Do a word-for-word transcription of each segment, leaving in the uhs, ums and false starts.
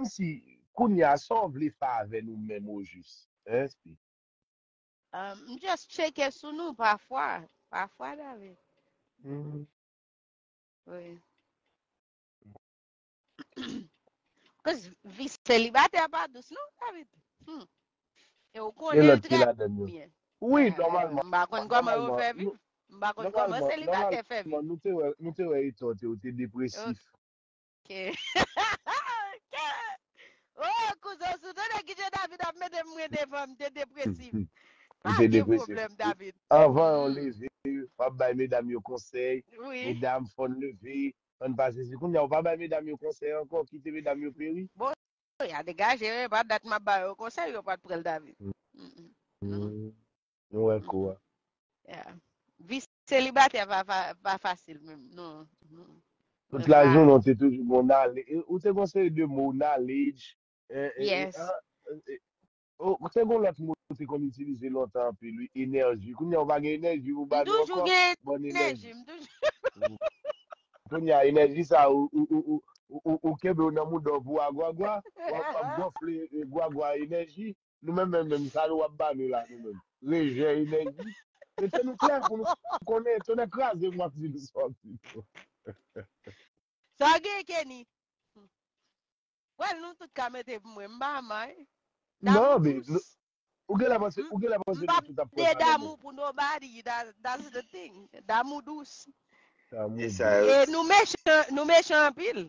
si kounye a sa w vle fè avè nou menm ojis? Hein, Spi? Um, m just tcheke sou nou pafwa. Pafwa, David. Mm. Wi. Cause vi selibatè pa dous non, David. Hmm. E ou E konnen l lòt ki trè ladan yo? Byen. Wi, Eh, nòmalman. M pa konn kòman yo Nòmalman, fè viv. nou- M pa konn kòman Nòmalman, selibatè fè viv. Nòmalman, nou te wè, nou te wè eta w te, ou te depresif. Ok. Ok. Oh, kouzen, si w tande kijan David ap mete m mwen devan, m te depresif. Ou Pa te gen depresif. Pwoblèm, David. Anvan w Mm. leve, w ap bay medam yo konsèy. Wi. Medam, fò n leve, ann pase si. Kounye a, ou pa bay medam yo konsèy ankò, kite medam yo peri. Bon, y a degaje, wi, pa dat m ap ba yo konsèy, yo pa t pran l, David. Mm, mm, non. Mm. Nou wè kou a. Yeah. Vi selibatè pa, pa, pa fasil menm. Non, non. Tout Mwen la pa jounen, ou te toujou gon knowledge. Ou te gon seri de mo knowledge. Eh, eh, Yes. Ah, eh, eh, oh, ou te gon lòt mo ou te konn itilize lontan anpil, wi, enèji. Kounye a, ou pa gen enèji pou M ba nou toujou ankò. Gen Bòn enèji, enèji. M toujou. Kounye a, enèji sa, ou, ou, ou, ou, ou, ou kenbe w nan mouda w pou agwagwa. W ap, w ap gonfle eh, gwagwa enèji. Nou menm, menm, menm, sa nou ap ba nou la, nou menm. Rejè enèji. Mete nou klè pou nou konnen, tonnè kraze m ap di nou sa w ap di nou. Sa w gen, Kenny? Well, nou tout ka mete pou mwen, m pa may. Non, Damou men, dous. Ou gen la panse, ou gen la panse M pa nou tout ap de pran sa damou pou nobody, that, that's the thing. Damou dous. Damou E sa dous. yo. E nou mechan, nou mechan anpil.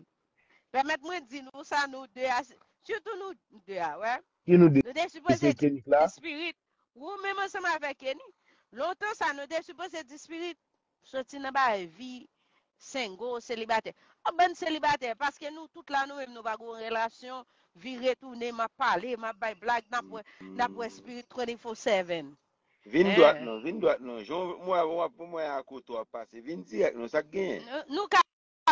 Pèmèt mwen di nou sa, nou de a, sitou nou de a, wè. Ki nou de? Nou te Ki sipoze se di Kenny la? Spirit. Ou menm ansanm avèk Kenny. Lontan sa, nou te sipoze di Spirit. Soti nan bagay vi, sengo, selibatè. An bann selibatè, paske nou tout la, nou menm, nou pa gen relasyon, vire tounen, m ap pale, m ap bay blag, n ap wè, n ap wè Spirit twenty-four seven. Vin dwat Eh. Non, vin dwat non. Jan w wè w ap pou mwen a kote w ap pase. Vin dirèk non, sa k genyen? Nou, nou ka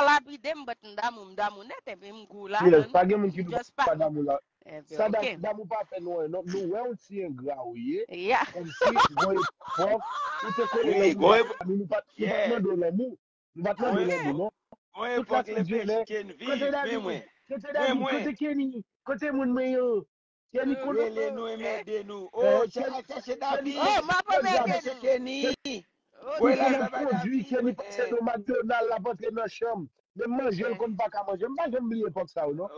lapide m, but m damou, m damou nèt, epi m gou la, Kilès? non? Pa gen moun ki M nou just pa pa. damou la. Epi, Sa da- ok. Damou pa fè nou anyen, non. Nou wè w ti engra ou ye. Yeah. Kòmsi, gon epòk, ou te kole Wi, nan gon nou, epòk. nou pa, nou pa t Yeah. mande w lanmou. Nou pa t mande w Gon lanmou, non. Gon Tout la epòk se le djenè. pech Ken vi, Kote men David? mwen. Kote Men David? mwen. Kote Kenny? Kote moun mwen yo? Kenny kote Rele nou, enmède nou. Eh, Oh, Kenny, chache Kenny David. Oh, m ap kote enmède David? nou. Kenny. Oh, Voye Kote la nan baba pwodui David. Kenny pase Eh. nan McDonald, l ap antre nan chanm. Menm manje l Yeah. konn pa ka manje. M pa janm bliye epòk sa yo, non.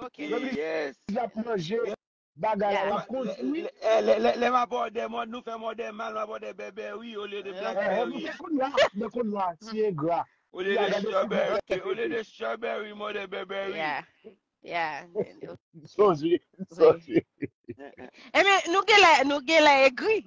Ok, Ok. yes. L ap manje, bagay la, Yeah. l ap kondi, wi. Lè, lè, lè, lè m ap òdè mòd, nou fè m òdè mal, m ap òdè bèbèri olye de Ok. Eh, eh, blackberry. men kounye a, men kounye a, ti engra. Olye Kounye a, de gade si strawberry, blackberry. Olye de strawberry, m òdè bèbèri. Yeah. Yeah. Sonje, Wi. sonje. Ebyen, nou genlè, nou genlè egri.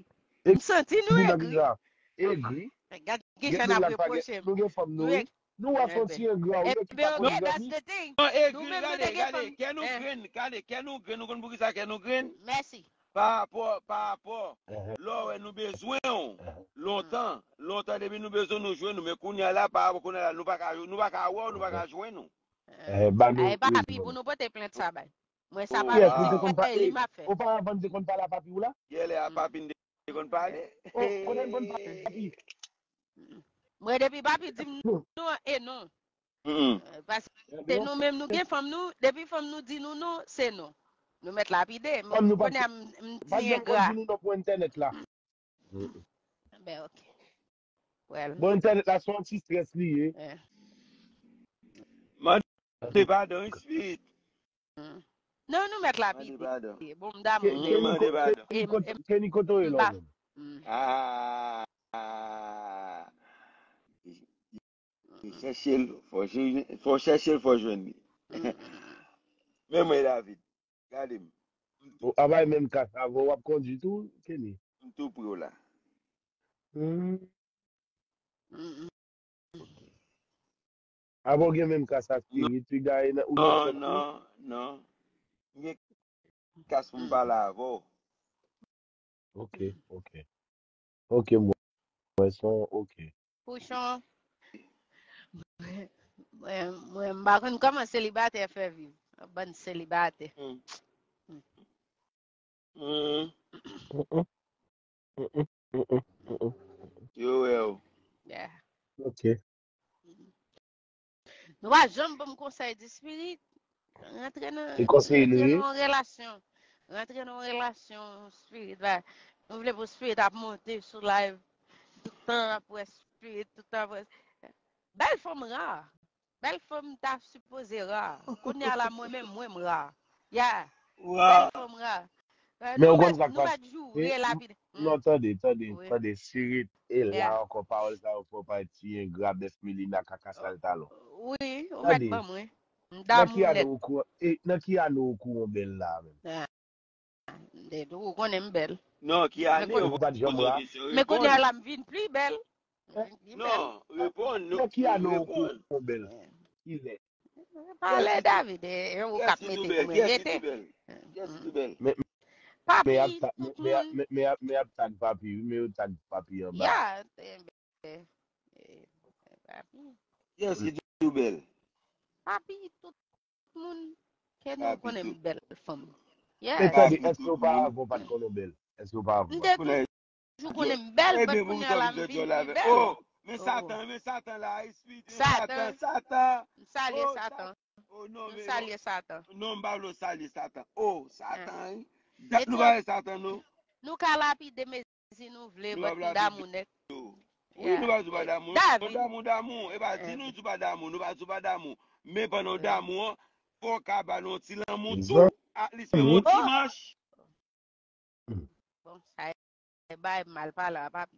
M santi nou Di nan egri. Bibla, egri. Gad Gen kijan moun n ap la k pa gen, repwoche m. nou gen fanm nou, Nou wi. egri. Nou wè fè yon Ebyen, ti engra, wi, ki pa ebyen, konn ok, dòmi. that's the thing. Non, Nou egri, menm nou gade, te gen gade, fanm. Kè nou Eh, grenn, gade, kè nou grenn, ou konn poukisa kè nou grenn? Mèsi. Pa rapò, pa rapò. Ehe. Lè w wè nou bezwen w, Ehe. lontan, lontan depi nou bezwen nou jwenn ou, men kounye a la, pa rapò kounye a la, nou pa ka, nou pa ka wè w, nou pa ka jwenn ou. Eh, ba nou, Ay, wi, papi, wi. Pou nou pote plent sa bay. Mwen sa Oh, papi Yes, nou te wow. konn te fè, li pale. m ap fè. Ou pa aprann te konn pale a papi w la? Yè lè a papi n te konn pale. Oh, kote n konn pale papi? Mwen depi papi di m non, e non. Mm. Eh, paske se nou menm nou gen fanm nou, depi fanm nou di nou non, se non. Nou mèt lapide. Fanm nou pa, Kounye a m, m pa di janm konn engra. Di nou non pou entènèt la. Ben, ok. Well. Bon, entènèt la se yon ti strès li ye. Eh. Mande padon, wi, Spirit. Mm. Non, nou mèt Mande lapide. padon. Bon, m damou. Ke- Kenny Mande ko- padon. Kenny kote, Kenny kote w ye la, Mba- menm? Mm. Ah, ah. Chèche l, fò chèche, fò chèche l, fò jwenn li. Mm. Men mwen, David, gade m. Ou a bay menm kas avè w, w ap kondui tou, Kenny? M tou pre w la. Hmm. Mm, mm. Avè w gen menm kas ak Spirit, piga e nan ou Non, nan non, non. M gen kas pou m pale avè w. Ok, ok. Ok, mwen, mwen son, ok. Pouchon. Mwen, mwen, m pa konn kòman selibatè fè viv. Bann selibatè. Mm. Mm. Mm-mm. Mm-mm. Mm-mm. Mm-mm. Yo wè w. Yeah. Ok. Nou pa janm ban m konsèy di Spirit. Rantre nan, e konseye nou ye. Rantre nan yon relasyon. Rantre nan yon relasyon, Spirit va. Nou vle pou Spirit ap monte sou live. Tout tan ap wè Spirit, tout tan ap wè. Bèl fanm ra. Bèl fanm ta sipoze ra. Kounye a la, mwen menm, mwen m ra. Ya. Bèl fanm ra. Men ou konn sa k pase. Non, tande, tande, tande, Spirit, e la ankò, pawòl sa yo fè w parèt ti engra, bèf milina, kaka sal talon. Wi, ou mèt ban mwen. M damou nèt. Nan ki ane ou kou, e, nan ki ane ou kou w bèl la menm? Ah, ou konnen m bèl. Non, ki ane ou kou w bèl? Men kounye a la, m vin pli bèl. Non, reponn. Nan ki ane ou kou w bèl? Kilè? Pale, David, e ou k ap mete pou mwen rete. Kiyès ki pi bèl? Papi, tout moun. Men y ap tag papi, wi, men yo tag papi anba. Ya, e, e, papi. Kiyès ki pi bèl? Papi, tout moun. Kenny, ou konnen m bèl fanm. Yeah. Men tande, èske oparavan ou pa t konnen w bèl? Èske oparavan? M te toujou konnen m bèl, but kounye a la m vin pi bèl. Oh, men Satan, men Satan la, espiritu Satan, Satan. M salye Satan. Oh non, m salye Satan. Non, m pa vle w salye Satan. Oh, Satan, wi. Dat nou pa wè Satan, non. Nou ka lapide mezi nou vle, but m damou nèt. Wi, nou pa di w pa damou. Nou damou, damou. E pa di nou di w pa damou, nou pa di w pa damou. Men pandan w damou an, fò w ka ba nou yon ti lanmou tou. At least menm yon ti manch. Bon, sa e bay mal pale a papi.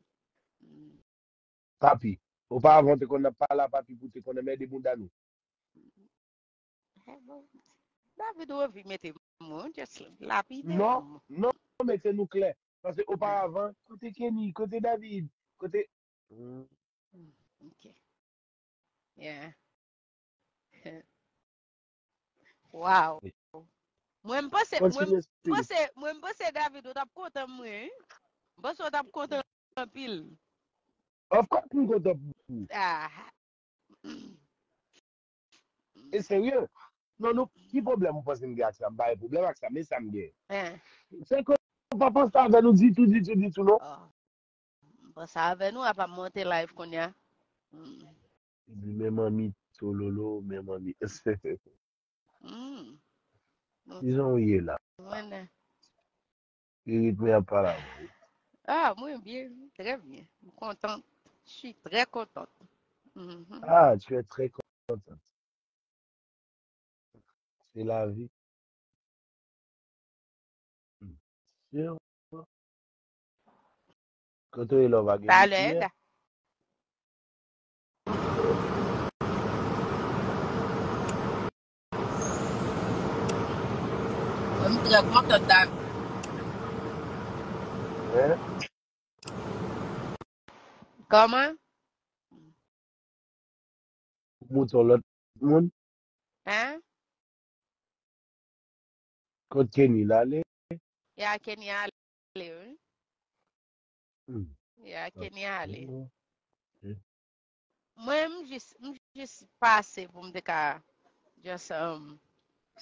Papi. Oparavan, te konn ap pale a papi pou te konn ap mède bounda nou. David, ou anvi mete mwen, just lapide mwen. Non, non, mete nou klè. Paske oparavan, kote Kenny, kote David, kote. Ok. Yeah. Wow. Mwen m panse, mwen m panse, mwen m panse David ou t ap kontan mwen, wi. M panse ou t ap kontan anpil. Of course m kontan pou ou. Ah. E serye. Non, nou, ki pwoblèm ou panse m gen ak sa? M pa gen pwoblèm ak sa, men sa m gen. Se ke ou pa panse avè nou ditou, ditou, ditou, non. M panse avè nou, apa m monte live kounye a. Li di, men manmi, tololo, men manmi. Kijan ou ye la? Mwen la. Spirit mwen ap pale avè w. Ah, mwen byen, trè byen. M kontan. Je suis très contente. Ah, tu es très contente. C'est la vie. Kote w ye la, w pa gen limiè? M trè kontan, David. Kòman? Ou montre yon lòt moun? Hein? Kot Kenny l ale? Ya, Kenny ale, wi. Ya, Kenny ale. Mwen, m jis, m jis pase pou m te ka just, um,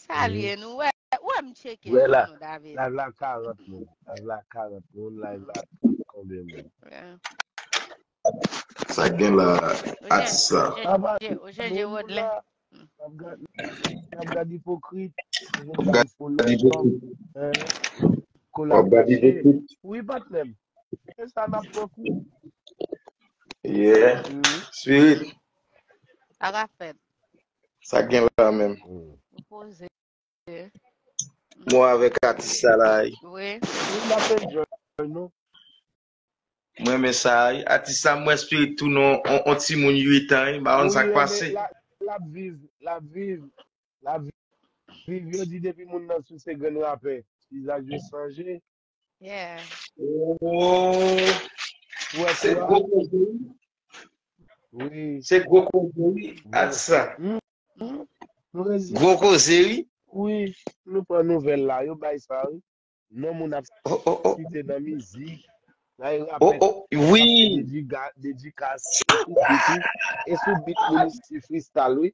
salye nou. Wè, wè m tcheke sou nou, David. Live la karant moun. Live la karant moun. Live la konbyen moun? Sa gen la, atis la? Ou chanje, ou chanje wòd la. N ap gad ipokrit. N ap gad ipokrit. W ap gad ipokrit. Wi, patnè m. E sa n ap pran kou. Yeah. Spirit. Sa ka fèt. Sa gen la menm. Poze. Mwen avèk atis sa la. Wi. Wi, n ap enjoy, non. Mwen renmen sa. Atis sa, mwen espere tounen on, on timoun uit an, wi, m pa konn sa k pase. L ap viv, l ap viv, l ap viv. Yo di depi moun nan souse grenn rapè, vizaj yo chanje. Yeah. Oh. Se gwo koze, wi. Wi. Se gwo koze, wi, atis sa. Gwo koze, wi. Wi, nou pran nouvèl la, yo bay sa, wi. Non moun ap site nan mizik. Nan rapè, wi. Dedikas, e sou bit moun isi freestyle, wi.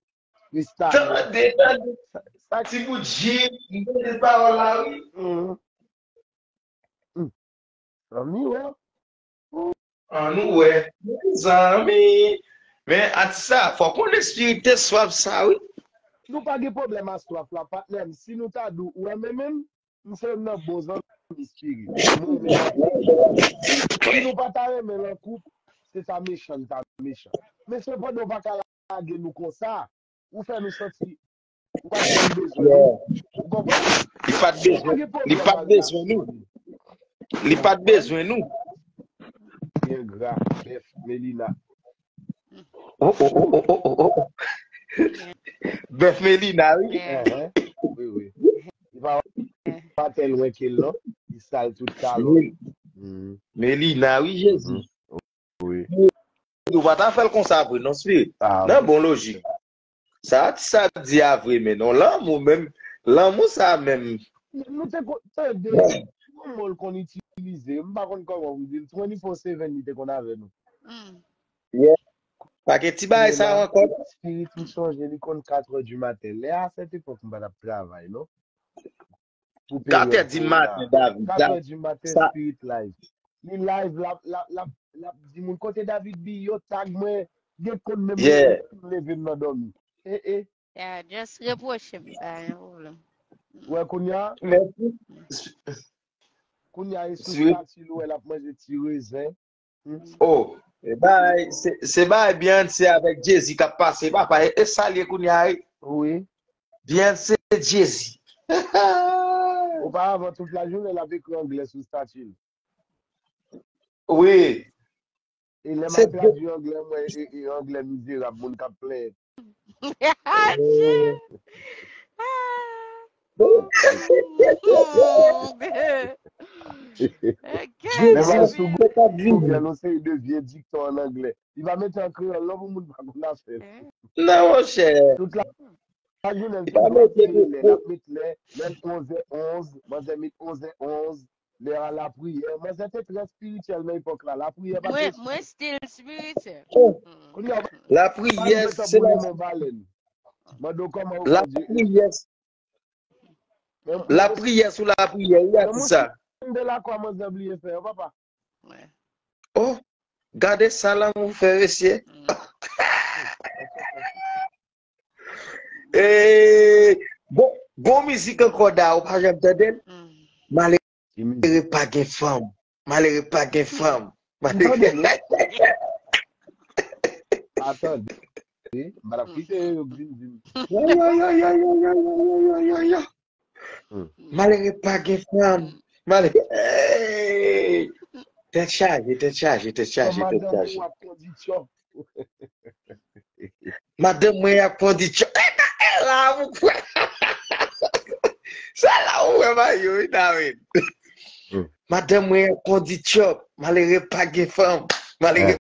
Freestyle. Tande, tande. Ti bout jim, m tande pawòl la, wi. Zanmi, wè. An nou wè. Mezanmi. Men atis sa, fò konnen Spirit te swaf sa, wi. nou pa gen pwoblèm a swaf la, patnè m. Si nou ta di w, ou renmen menm, m se youn nan bon zanmi Spirit. Mwen renmen l anpil. Si nou pa ta renmen l an koup, se ta mechan, l ta mechan. Men sepandan, w pa ka lage nou konsa. Ou fè nou santi ou pa t bezwen nou. Ou konprann? Li pa t bezwen, li pa t bezwen nou. Li pa t bezwen nou. Engra, bèf, Melina. Oh, oh, oh, oh, oh, oh, oh. Bèf Melina, wi. Enhen, wi, wi. Li pa, pa tèl lwen ke l non. Li sal tout talon. Melina, wi, Jezi. Wi. Ou pa ta fè l konsa vre, non, Spirit. Nan bon lojik. Sa, sa di a vre, men non, lanmou menm, lanmou sa menm. Nou te ko-, tande, yon mo l konn itilize, m pa konn kòman pou m di l, twenty-four seven li te konn avè nou. Yeah. Pa gen ti bagay sa ankò. Spirit m sonje li konn katrè di maten. Lè a sèt epòk m pa t ap travay, non. Katè di maten, David. Katè di maten, Spirit live. Li live, l ap, l ap, l ap, l ap di moun kote David Biyo, tag mwen, gen konn menm leve m nan dòmi. E, e. Yeah, just repwoche m, pa gen pwoblèm. Wè, kounye a, kounye a, e sou stati l ou wè l ap manje ti rezen. Oh, e bay, se, se bay Beyoncé avèk Jay-Z k ap pase, papa, e, e sa l ye kounye a, wi. Wi. Beyoncé, Jay-Z. Oparavan, tout lajounen, l ap ekri anglè sou stati l. Wi. E lè m ap tradui anglè, mwen, e, e anglè mizerab, moun k ap plenyen. Lè m al sou Google, m jwenn yon seri de vye dikton an anglè. Li pa mete an kreyòl non pou moun pa konn afè l. Non, monchè. Tout lajounen, l ap met lè, l ap met lè, lè l onzè onz, manzè met onzè onz, lè a lapriyè. Manzè te trè espirityèl nan epòk la. Lapriyè pa te. Mwen, mwen still spiritual. Kounye a, Lapriyè, se la. Mande w kòman ou fè di. Lapriyè. Lapriyè sou lapriyè, wi, atis sa. M de lakwa manzè bliye fè yo, papa. Wè. Oh, gade sa lanmou fè, mesye. Mm. Eh, bon, bon mizik ankò da, ou pa janm tande l? Mm. Malere pa gen fanm. Malere pa gen fanm. Malere. Atande. M pa t ap kite yo vin di m. Yo, yo, yo, yo, yo, yo, yo, yo, yo, yo. Malere pa gen fanm. Malere. Hey! Tèt chaje, tèt chaje, tèt chaje, tèt chaje. Madanm ou ap kondi chòp. Madanm mwen ap kondi chòp. E nan e la, ou kwè. Sa la, ou wè, mayo, wi, David. Madanm mwen ap kondi chòp. Malere pa gen fanm. Malere